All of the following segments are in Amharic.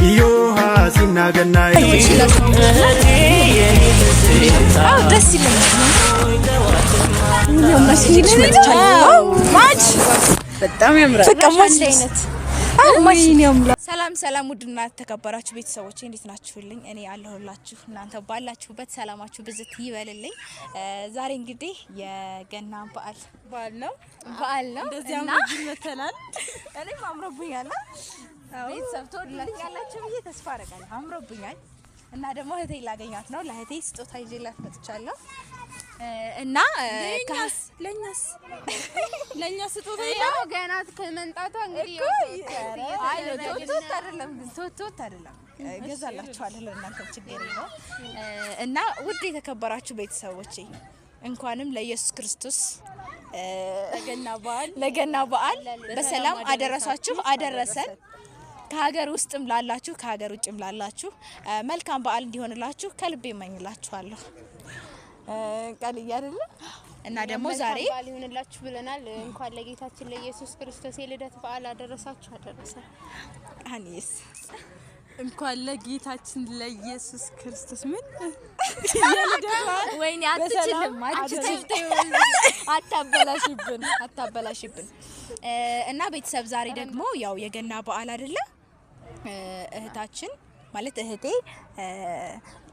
እዮሃ ሲናገናይ። ደስ ይለኛል። በጣም ያምራል። በቃ ሰላም ሰላም፣ ውድና ተከበራችሁ ቤተሰቦቼ እንዴት ናችሁልኝ? እኔ አለሁላችሁ። እናንተ ባላችሁበት ሰላማችሁ ብዝት ይበልልኝ። ዛሬ እንግዲህ የገና በዓል በዓል ነው። በዓል ነው እንደዚህ እና አምሮብን መተናል። እኔም አምሮብኛል። ቤተሰብ ትወዱልኛላችሁ ብዬ ተስፋ አደርጋለሁ። አምሮብኛል እና ደግሞ እህቴ ላገኛት ነው። ለእህቴ ስጦታ ይዤላት መጥቻለሁ እና ለኛስ ለኛስ ለኛ ስጦታ ያው ገና ከመምጣቷ እንግዲህ አይ ቶቶት አይደለም፣ ግን ቶቶት አይደለም፣ እገዛላችኋለሁ። ለእናንተ ችግር የለውም። እና ውድ የተከበራችሁ ቤተሰቦቼ እንኳንም ለኢየሱስ ክርስቶስ ለገና በዓል ለገና በዓል በሰላም አደረሳችሁ አደረሰን። ከሀገር ውስጥም ላላችሁ ከሀገር ውጭም ላላችሁ መልካም በዓል እንዲሆንላችሁ ከልቤ እመኝላችኋለሁ። ቃልዬ አይደለ? እና ደግሞ ዛሬ መልካም በዓል ይሁንላችሁ ብለናል። እንኳን ለጌታችን ለኢየሱስ ክርስቶስ የልደት በዓል አደረሳችሁ አደረሰን። አኒስ እንኳን ለጌታችን ለኢየሱስ ክርስቶስ ምን ወይኔ አትችልም፣ አትችልም። አታበላሽብን፣ አታበላሽብን። እና ቤተሰብ ዛሬ ደግሞ ያው የገና በዓል አይደለ? እህታችን ማለት እህቴ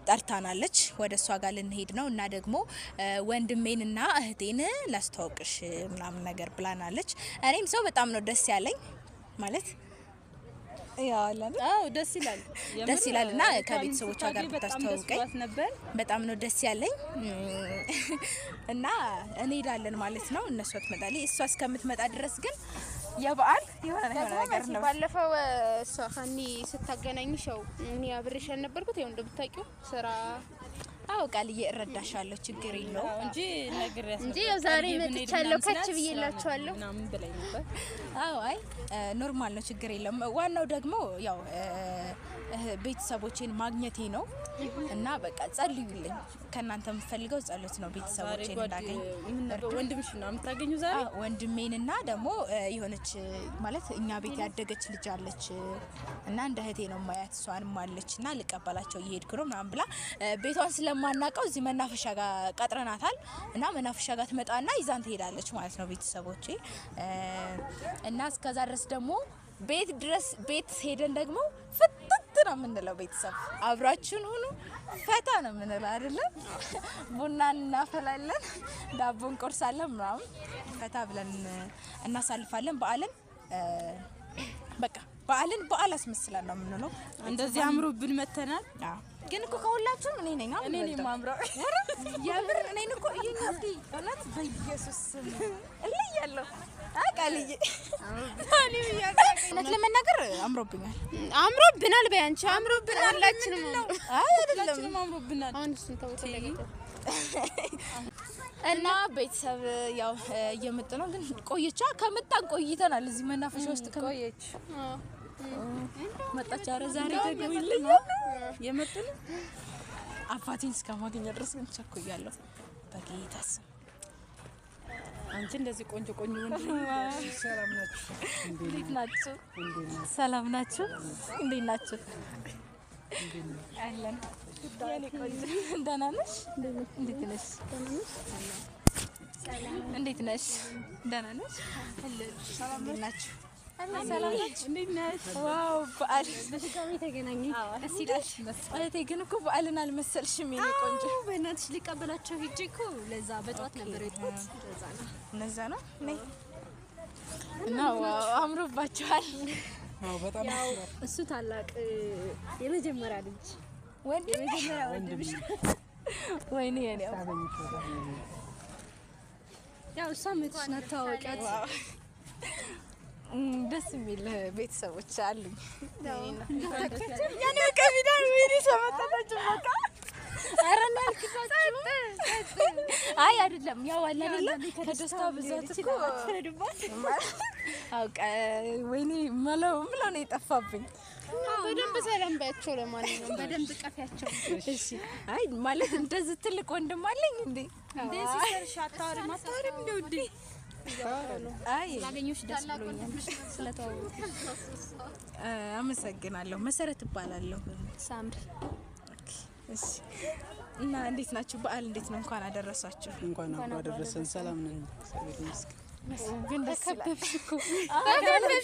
ጠርታናለች። ወደ እሷ ጋር ልንሄድ ነው እና ደግሞ ወንድሜንና እህቴን ላስተዋውቅሽ ምናምን ነገር ብላናለች። እኔም ሰው በጣም ነው ደስ ያለኝ ማለት ያው አለ አይደል? አዎ ደስ ይላል፣ ደስ ይላል። እና ከቤተሰቦቿ ጋር ብታስተዋውቀኝ ብታስተዋውቀኝ ነበር። በጣም ነው ደስ ያለኝ እና እንሄዳለን ማለት ነው። እነሷ ትመጣለች። እሷ እስከምትመጣ ድረስ ግን የበዓል የሆነ የሆነ ነገር ነው። ባለፈው እሷ ሀኒ ስታገናኝሽ ያው እኔ አብሬሽ ያልነበርኩት ያው እንደምታውቂው ስራ አዎ ቃልዬ እረዳሻለሁ፣ ችግር የለውም። እንጂ ነግሬያት እንጂ ነበር። ያው ዛሬ ቃልዬ ብንሄድ መጥቻለሁ፣ ምናምን ከች ስላት ብዬላችኋለሁ። ምናምን ብላኝ ነበር። አዎ አይ normal ነው፣ ችግር የለውም። ዋናው ደግሞ ያው ቤተሰቦቼን ማግኘቴ ነው እና በቃ ጸልዩልኝ። ከእናንተ የምፈልገው ጸሎት ነው፣ ዛሬ ቤተሰቦቼን ጓድ እንዳገኝ። ምን ነበር ወንድምሽ ነው የምታገኙ ዛሬ? አዎ፣ ወንድሜንና ደግሞ የሆነች ማለት እኛ ቤት ያደገች ልጅ አለች እና እንደ እህቴ ነው ማያት፣ እሷንም አለች እና ልቀበላቸው እየሄድኩ ነው ምናምን ብላ ቤቷን ስለማናውቀው እዚህ መናፈሻ ጋር ቀጥረናታል እና መናፈሻ ጋር ትመጣና ይዛን ትሄዳለች ማለት ነው ቤተሰቦቼ። እና እስከዛ ድረስ ደግሞ ቤት ድረስ ቤት ሄደን ደግሞ ፍትት ነው የምንለው። ቤተሰብ አብራችሁን ሁኑ፣ ፈታ ነው የምንለው አይደለም። ቡና እናፈላለን፣ ዳቦ እንቆርሳለን ምናምን ፈታ ብለን እናሳልፋለን። በዓልን በቃ በዓልን በዓል አስመስለን ነው የምንለው። እንደዚህ አምሮብን መተናል። አዎ። ግን እኮ ከሁላችሁም እኔ ነኝ እኔ ነኝ የማምረው። የምር እኔን እኮ እዩኝ እስኪ እውነት በኢየሱስ ስም እለያለሁ። ቃልዬ እውነት ለመናገር አምሮብኛል። አምሮብናል። በይ አንቺ አምሮብናል፣ ሁላችንም። አይ አይደለም ሁላችንም አምሮብናል። አሁን እሱን ተውት ለጌታ። እና ቤተሰብ ያው እየመጡ ነው፣ ግን ቆይቻ ከመጣን ቆይተናል። እዚህ መናፈሻ ውስጥ ቆየች መጣች። ኧረ ዛሬ ደግሞ ይለያል። የመጡ ነው። አባቴን እስከማገኘው ድረስ ግን ቸኩያለሁ። በጌታ ስም አንቺ እንደዚህ ቆንጆ ቆንጆ ወንድ እንዴት ናችሁ? ሰላም ናችሁ? እንዴት ናችሁ? አለን። የኔ ቆንጆ ደህና ነሽ? እንዴት ነሽ? እንዴት ነሽ? ደህና ነሽ? እንዴት ናችሁ? ሰላም ናችሁ? እንዴት ነሽ? Wow በዓል በድጋሚ ተገናኘን። ደስ ይላል። እህቴ ግን እኮ በዓልን አልመሰልሽም የኔ ቆንጆ። በእናትሽ ሊቀበላቸው ሂጄ እኮ ለዛ በጠዋት ነበር የወጣሁት። ለዛ ነው። እነዛ ነው ነይ እና wow አምሮባችኋል። ያው እሱ ታላቅ የመጀመሪያ ልጅ ወንድሜ የመጀመሪያ ወንድምሽ ወይኔ የኔ ያው እሷ እህትሽ ናት፣ ተዋወቂያት። ደስ የሚል ቤተሰቦች አሉኝ። ያኔ ከቢዳን ወይኔ ሰመጣታችሁ በቃ ኧረ እናልክሳችሁ። አይ አይደለም፣ ያው አለ አይደለ ከደስታ ብዛት እኮ አውቀ ወይኔ መለው ምለው ነው የጠፋብኝ። በደንብ ሰላም በያቸው። ለማንኛውም በደንብ ቀፊያቸው። እሺ አይ ማለት እንደዚህ ትልቅ ወንድም አለኝ እንዴ? እንዴ sister ሽ አታወሪም አታወሪም እንዴ ውዴ? አይ ስላገኘሁሽ ደስ ብሎኛል። ስለተዋወቅን አመሰግናለሁ። መሰረት እባላለሁ። ሳምሪ። እሺ፣ እና እንዴት ናችሁ? በዓል እንዴት ነው? እንኳን አደረሳችሁ። እንኳን አብሮ አደረሰን። ሰላም ነን፣ እግዚአብሔር ይመስገን። ግን ደስ ይላል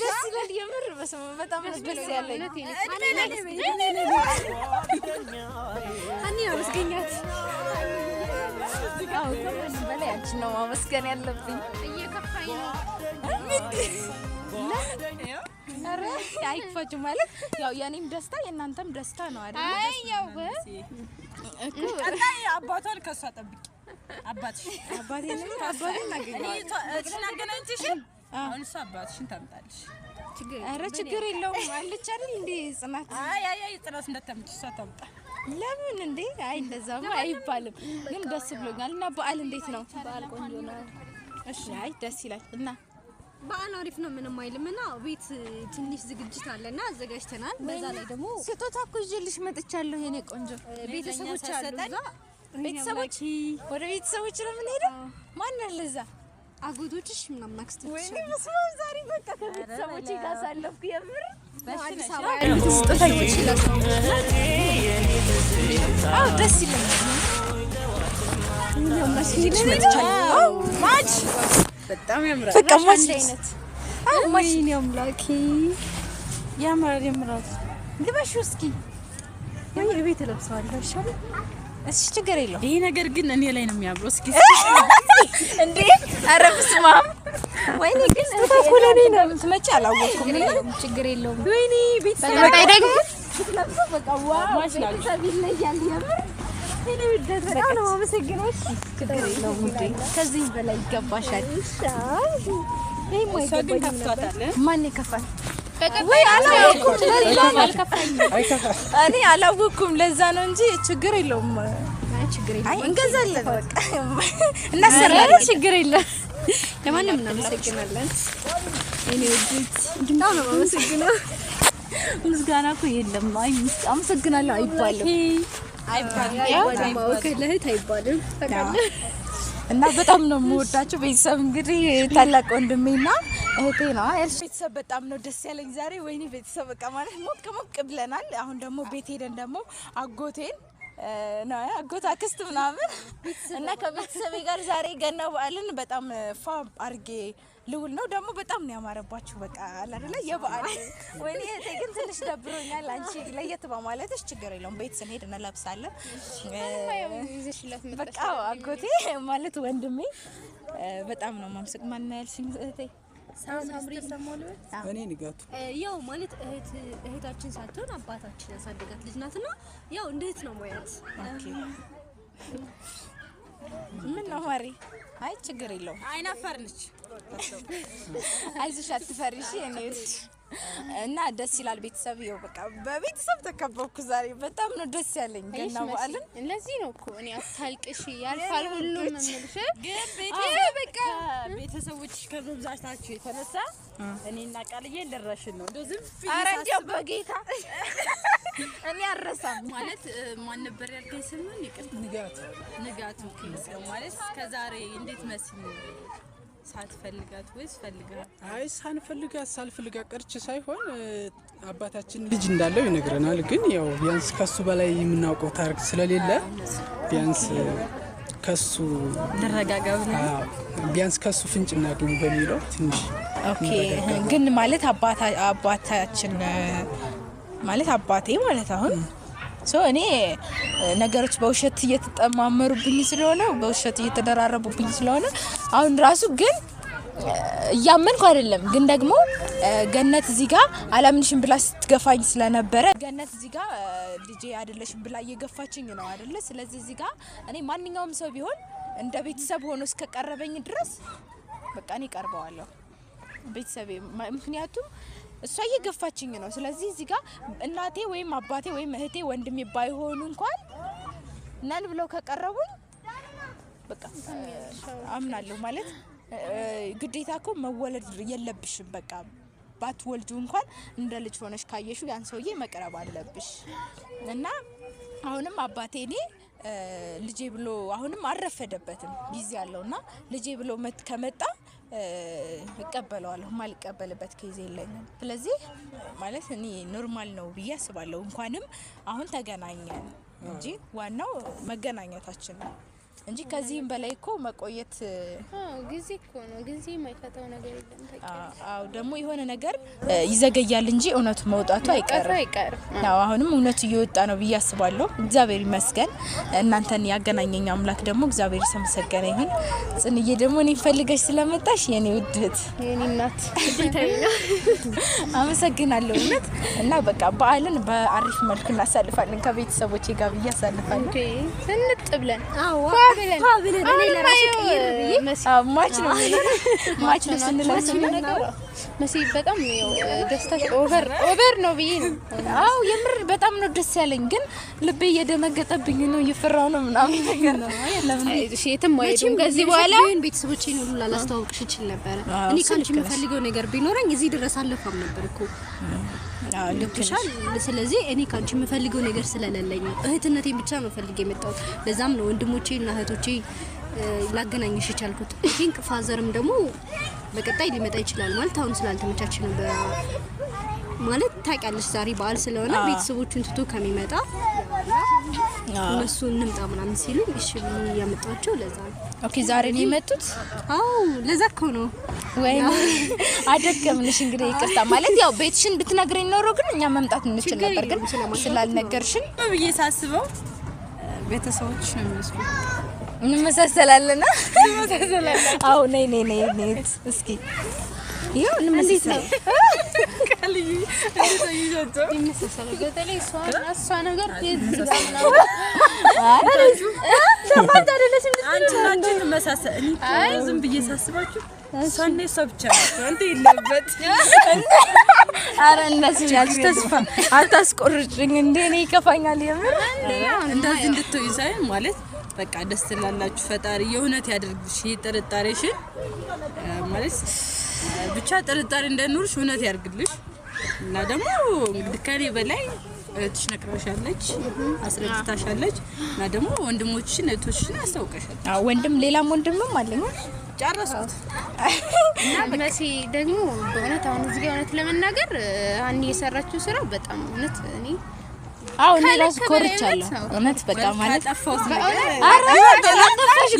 ደስ ይላል። የምር በስመ አብ በጣም ነው ደስ ያለኝ። ሀኒ አመስገኛት። አዎ ከምንም በላይ አንቺን ነው ማመስገን ያለብኝ። እየከፋኝ ነው። ኧረ አይክፋችሁ ማለት ያው የኔም ደስታ የእናንተም ደስታ ነው አይደል? አይ ያው ቀጣይ አባቷን ከእሷ ጠብቂ። አባትሽ አባቴንም አባቴን አገኘዋለሁ። እችን አገናኝተሽን አሁን እሷ አባትሽን ታምጣለሽ። ኧረ ችግር የለውም አለች አይደል እንዴ ጽናት? አይ አይ አይ ጽናት እንዳታምጪ እሷ ታምጣ። ለምን እንዴ? አይ እንደዛማ አይባልም። ግን ደስ ብሎኛል። እና በዓል እንዴት ነው? በዓል ቆንጆ ነው። እሺ አይ ደስ ይላል። እና በዓል አሪፍ ነው፣ ምንም አይልም። እና ቤት ትንሽ ዝግጅት አለና አዘጋጅተናል። በዛ ላይ ደግሞ ስጦታ እኮ ይዤልሽ መጥቻለሁ የኔ ቆንጆ። ቤተሰቦች አሉ እዛ። ቤተሰቦች ወደ ቤተሰቦች ነው የምንሄደው። ማን አለ እዛ? አጎቶችሽ ምናምን አክስቶችሽ ወይኔ በስመ አብ ዛሬ በቃ ከቤተሰቦቼ ጋር አሳለፍኩ። የምር አዲስ አበባ ያሉት ስጦታ አዎ ደስ ይለኛል። መጥቻለሁ። Match በጣም ያምራል። በቃ match አዎ match ወይኔ አምላኬ ያምራል ያምራል። ልበሺው እስኪ። ወይ ቤት እለብሰዋለሁ አይሻልም? እሺ ችግር የለውም። ይሄ ነገር ግን እኔ ላይ ነው የሚያምረው። እስኪ እንዴ ኧረ በስመ አብ ወይኔ ግን እኮ ለእኔ ነው የምትመጪ አላወኩም። ችግር የለውም። ወይኔ ቤተሰብ በቀጣይ ደግሞ ስትለብሰው በቃ wow ቤተሰብ ይለያል። የምር እኔ ውደት በጣም ነው የማመሰግነው። እሺ ችግር የለውም ውዴ፣ ከዚህ በላይ ይገባሻል። እሷ ግን ከፍቷታል። ማን ይከፋል? በቀጣይ ወይ አላወኩም፣ ለዛ ነው አይከፋም። እኔ አላወኩም፣ ለዛ ነው እንጂ ችግር የለውም። ችግር የለውም። አይ እንገዛለን፣ በቃ እናሰራለን። ችግር የለም። ለማንም እናመሰግናለን። እኔ ውድት በጣም ነው የማመሰግነው። ምስጋና እኮ የለም። አይ አመሰግናለሁ አይባልም። አይባልም። አዎ ለእህት አይባልም። ታውቃለህ። እና በጣም ነው የምወዳቸው ቤተሰብ። እንግዲህ ታላቅ ወንድሜና እህቴ ነው ያልሽ። ቤተሰብ በጣም ነው ደስ ያለኝ ዛሬ። ወይኔ ቤተሰብ በቃ ማለት ሞቅ ሞቅ ብለናል። አሁን ደግሞ ቤት ሄደን ደግሞ አጎቴን ነው አጎት አክስት ምናምን እና ከቤተሰቤ ጋር ዛሬ ገና በዓልን በጣም ፋ አርጌ ልውል ነው። ደግሞ በጣም ነው ያማረባችሁ። በቃ አለ አይደለ የበዓል ወይኔ እህቴ ግን ትንሽ ደብሮኛል። አንቺ ለየት በማለትሽ ችግር የለውም። ቤት ስንሄድ እንለብሳለን። ይዘሽላት መጣሽ። በቃ አጎቴ ማለት ወንድሜ በጣም ነው ማምስቅ። ማን ነው ያልሽኝ እህቴ? እኔ ንጋቱ ያው ማለት እህት እህታችን ሳትሆን አባታችን ያሳደጋት ልጅ ናትና ያው እንደ እህት ነው ማየት። ምን ነው ማሪ? አይ ችግር የለውም። አይናፋር ነች። አይዞሽ አትፈሪ እሺ የኔ ውድ። እና ደስ ይላል ቤተሰብ። ይኸው በቃ በቤተሰብ ተከበብኩ ዛሬ። በጣም ነው ደስ ያለኝ ገና በዓልን። ለዚህ ነው እኮ እኔ አታልቅሽ ያልፋል ሁሉም የምልሽ። ግን በቃ ቤተሰቦችሽ ከመብዛታችሁ የተነሳ እኔና ቃልዬ ልረሽን ነው እንደው ዝም ብዬ ኧረ እንዲያው በጌታ እኔ አልረሳም። ማለት ማን ነበር ያልከኝ ስምን? ይቅርታ ንጋቱ ንጋቱ ማለት ከዛሬ እንዴት መሲል ሳትፈልጋት ወይስ ፈልጋት? አይ ሳንፈልጋት ሳልፈልጋት ቀርቼ ሳይሆን አባታችን ልጅ እንዳለው ይነግረናል። ግን ያው ቢያንስ ከሱ በላይ የምናውቀው ታሪክ ስለሌለ ቢያንስ ከሱ ልረጋጋ ብለህ አዎ፣ ቢያንስ ከሱ ፍንጭ እናገኝ በሚለው ትንሽ Okay ግን ማለት አባታችን ማለት አባቴ ማለት አሁን so እኔ ነገሮች በውሸት እየተጠማመሩብኝ ስለሆነ በውሸት እየተደራረቡብኝ ስለሆነ አሁን ራሱ ግን እያመንኩ አይደለም። ግን ደግሞ ገነት እዚህ ጋር አላምንሽም ብላ ስትገፋኝ ስለነበረ ገነት እዚህ ጋር ልጄ አይደለሽም ብላ እየገፋችኝ ነው አይደለ? ስለዚህ እዚህ ጋር እኔ ማንኛውም ሰው ቢሆን እንደ ቤተሰብ ሆኖ እስከቀረበኝ ድረስ በቃ እኔ ቀርበዋለሁ ቤተሰቤ ምክንያቱም እሷ እየገፋችኝ ነው። ስለዚህ እዚህ ጋር እናቴ ወይም አባቴ ወይም እህቴ ወንድሜ ባይሆኑ እንኳን ነን ብለው ከቀረቡኝ በቃ አምናለሁ። ማለት ግዴታ እኮ መወለድ የለብሽም። በቃ ባትወልጁ እንኳን እንደ ልጅ ሆነሽ ካየሹ ያን ሰውዬ መቅረብ አለብሽ። እና አሁንም አባቴ እኔ ልጄ ብሎ አሁንም አልረፈደበትም ጊዜ አለውና ልጄ ብሎ ከመጣ እቀበለዋለሁ። ማልቀበልበት case የለኝም። ስለዚህ ማለት እኔ normal ነው ብዬ አስባለሁ። እንኳንም አሁን ተገናኘን እንጂ ዋናው መገናኘታችን ነው እንጂ ከዚህም በላይ እኮ መቆየት አዎ ጊዜ እኮ ነው። ጊዜ የማይፈታው ነገር የለም። ታውቂያለሽ። አዎ ደግሞ የሆነ ነገር ይዘገያል እንጂ እውነቱ መውጣቱ አይቀርም። አይቀርም። አዎ አሁንም እውነቱ እየወጣ ነው ብዬ አስባለሁ። እግዚአብሔር ይመስገን። እናንተን ያገናኘኝ አምላክ ደግሞ እግዚአብሔር የተመሰገነ ይሁን። ጽንዬ ደግሞ እኔን ፈልገሽ ስለመጣሽ የኔ ውድ እህት የኔ እናት አመሰግናለሁ እውነት። እና በቃ በዓልን በአሪፍ መልኩ እናሳልፋለን ከቤተሰቦቼ ጋር ብዬ አሳልፋለሁ። እንዴ ስንጥ ብለን አዎ ፏ ብለን ፏ ብለን እኔ ለራሴ ቅይር ብዬ መሲ አዎ match ነው match ነው ስንለብስ ነገሩ መሲ በጣም ያው ደስታሽ over over ነው ብዬ ነው። አዎ የምር በጣም ነው ደስ ያለኝ፣ ግን ልቤ እየደነገጠብኝ ነው፣ እየፈራው ነው ምናምን ነገር ነው። ለምን አይዞሽ የትም አይሄዱም መቼም ከዚህ በኋላ ቢሆን ቤተሰቦቼን ሁሉ ላላስተዋውቅሽ እችል ነበረ። አዎ፣ እኔ እሱ ከአንቺ ልክ ነሽ። የምፈልገው ነገር ቢኖረኝ እዚህ ድረስ አለፋም ነበር እኮ። አዎ ልክ ነሽ። ገብቶሻል። ስለዚህ እኔ ከአንቺ የምፈልገው ነገር ስለሌለኝ ነው። እህትነቴን ብቻ ነው ፈልጌ የመጣሁት። ለዛም ነው ወንድሞቼ እና እህቶቼ ላገናኝሽ የቻልኩት። I think father ም ደግሞ በቀጣይ ሊመጣ ይችላል ማለት አሁን ስላልተመቻቸ ነው። ማለት ታውቂያለሽ፣ ዛሬ በዓል ስለሆነ ቤተሰቦቹን ትቶ ከሚመጣ እነሱ እንምጣ ምናምን ሲሉ እሺ ብዬ ያመጣኋቸው ለዛ ነው። Okay ዛሬ ነው የመጡት? አዎ ለዛ እኮ ነው። ወይኔ አደከምንሽ። እንግዲህ ይቅርታ ማለት ያው ቤትሽን ብትነግረኝ ኖሮ ግን እኛ መምጣት እንችል ችግር ነበር፣ ግን የለውም ስለማታውቅ ስላልነገርሽን ብዬ ሳስበው ቤተሰቦች ነው የሚመስሉ። እንመሳሰላለን። አዎ ነይ ነይ ነይ ነይ እስኪ ይኸው እንመሳሰላለን። ይመሳሰላል። በተለይ እሷ እና እሷ ነገር አንቺ እና አንቺ ትመሳሰል። እኔ እኮ ዝም ብዬ ሳስባችሁ እሷና እሷ ብቻ ናቸው። አንተ የለበት። አረ እነሱ ያልሽ ተስፋ አታስቆርጭኝ እንዴ! እኔ ይከፋኛል የምር። እንደዚህ እንድትሆኝ ሳይሆን ማለት በቃ ደስ ስላላችሁ ፈጣሪ የእውነት ያድርግሽ። ይሄ ጥርጣሬሽን ማለት ብቻ ጥርጣሬ እንዳይኖርሽ እውነት ያድርግልሽ። እና ደግሞ እንግዲህ ከኔ በላይ እህትሽ ነግራሻለች፣ አስረድታሻለች። እና ደግሞ ወንድሞችሽን እህቶችሽን አስታውቀሻል። አዎ ወንድም ሌላም ወንድምም አለኝ። ጨረስኩት። መሲ ደግሞ በእውነት አሁን እዚህ ጋር እውነት ለመናገር ሀኒ የሰራችው ስራ በጣም እውነት እኔ አዎ እኔ ራሱ ከልክ በላይ ኮርቻለሁ እውነት ነው። እውነት በቃ ማለት ካጠፋሁት ነገር አረ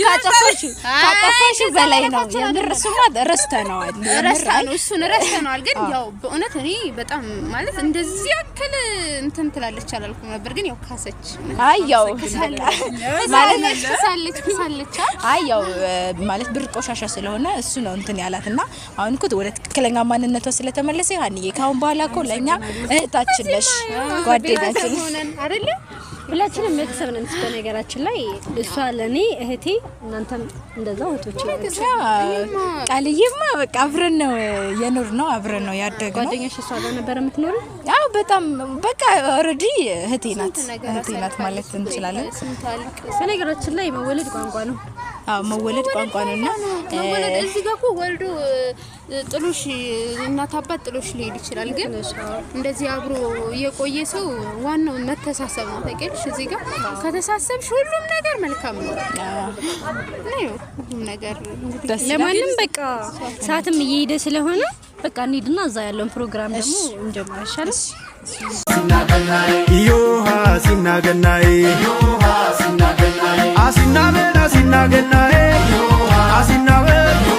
ካጠፋሽው ካጠፋሽው በላይ ነው የምር። እሱማ ረስተነዋል። የምር ረስታ ነው እሱን ረስተነዋል። ግን ያው በእውነት እኔ በጣም ማለት እንደዚህ ያክል እንትን ትላለች አላልኩም ነበር። ግን ያው ካሰች። አይ ያው ማለት ክሳለች ክሳለች። አይ ያው ማለት ብር ቆሻሻ ስለሆነ እሱ ነው እንትን ያላት እና አሁን እኮ ወደ ትክክለኛ ማንነቷ ስለተመለሰ ሀኒዬ ከአሁን በኋላ እኮ ለእኛ እህታችን ነሽ፣ ጓደኛችን። ሆነን አይደለ ሁላችንም ቤተሰብ ነን። በነገራችን ላይ እሷ ለእኔ እህቴ፣ እናንተም እንደዛው እህቶቼ ናችሁ። ቃልዬማ በቃ አብረን ነው የኖር ነው አብረን ነው ያደግነው። ጓደኛሽ እሷ ጋር ነበር የምትኖረው? አዎ በጣም በቃ already እህቴ ናት፣ እህቴ ናት ማለት እንችላለን። በነገራችን ላይ መወለድ ቋንቋ ነው። አዎ መወለድ ቋንቋ ነውና መወለድ እዚህ ጋር እኮ ወልዶ ጥሎሽ እናት አባት ጥሎሽ ሊሄድ ይችላል። ግን እንደዚህ አብሮ የቆየ ሰው ዋናው መተሳሰብ ነው። ታውቂያለሽ፣ እዚህ ጋር ከተሳሰብሽ ሁሉም ነገር መልካም ነው እና ያው ሁሉም ነገር እንግዲህ ደስ ይላል። ለማንም በቃ ሰዓትም እየሄደ ስለሆነ በቃ እንሂድና እዛ ያለውን ፕሮግራም ደግሞ እንጀምር ይሻላል። Iyoha sinaganae, Asinaben asinaganae, Asinaben.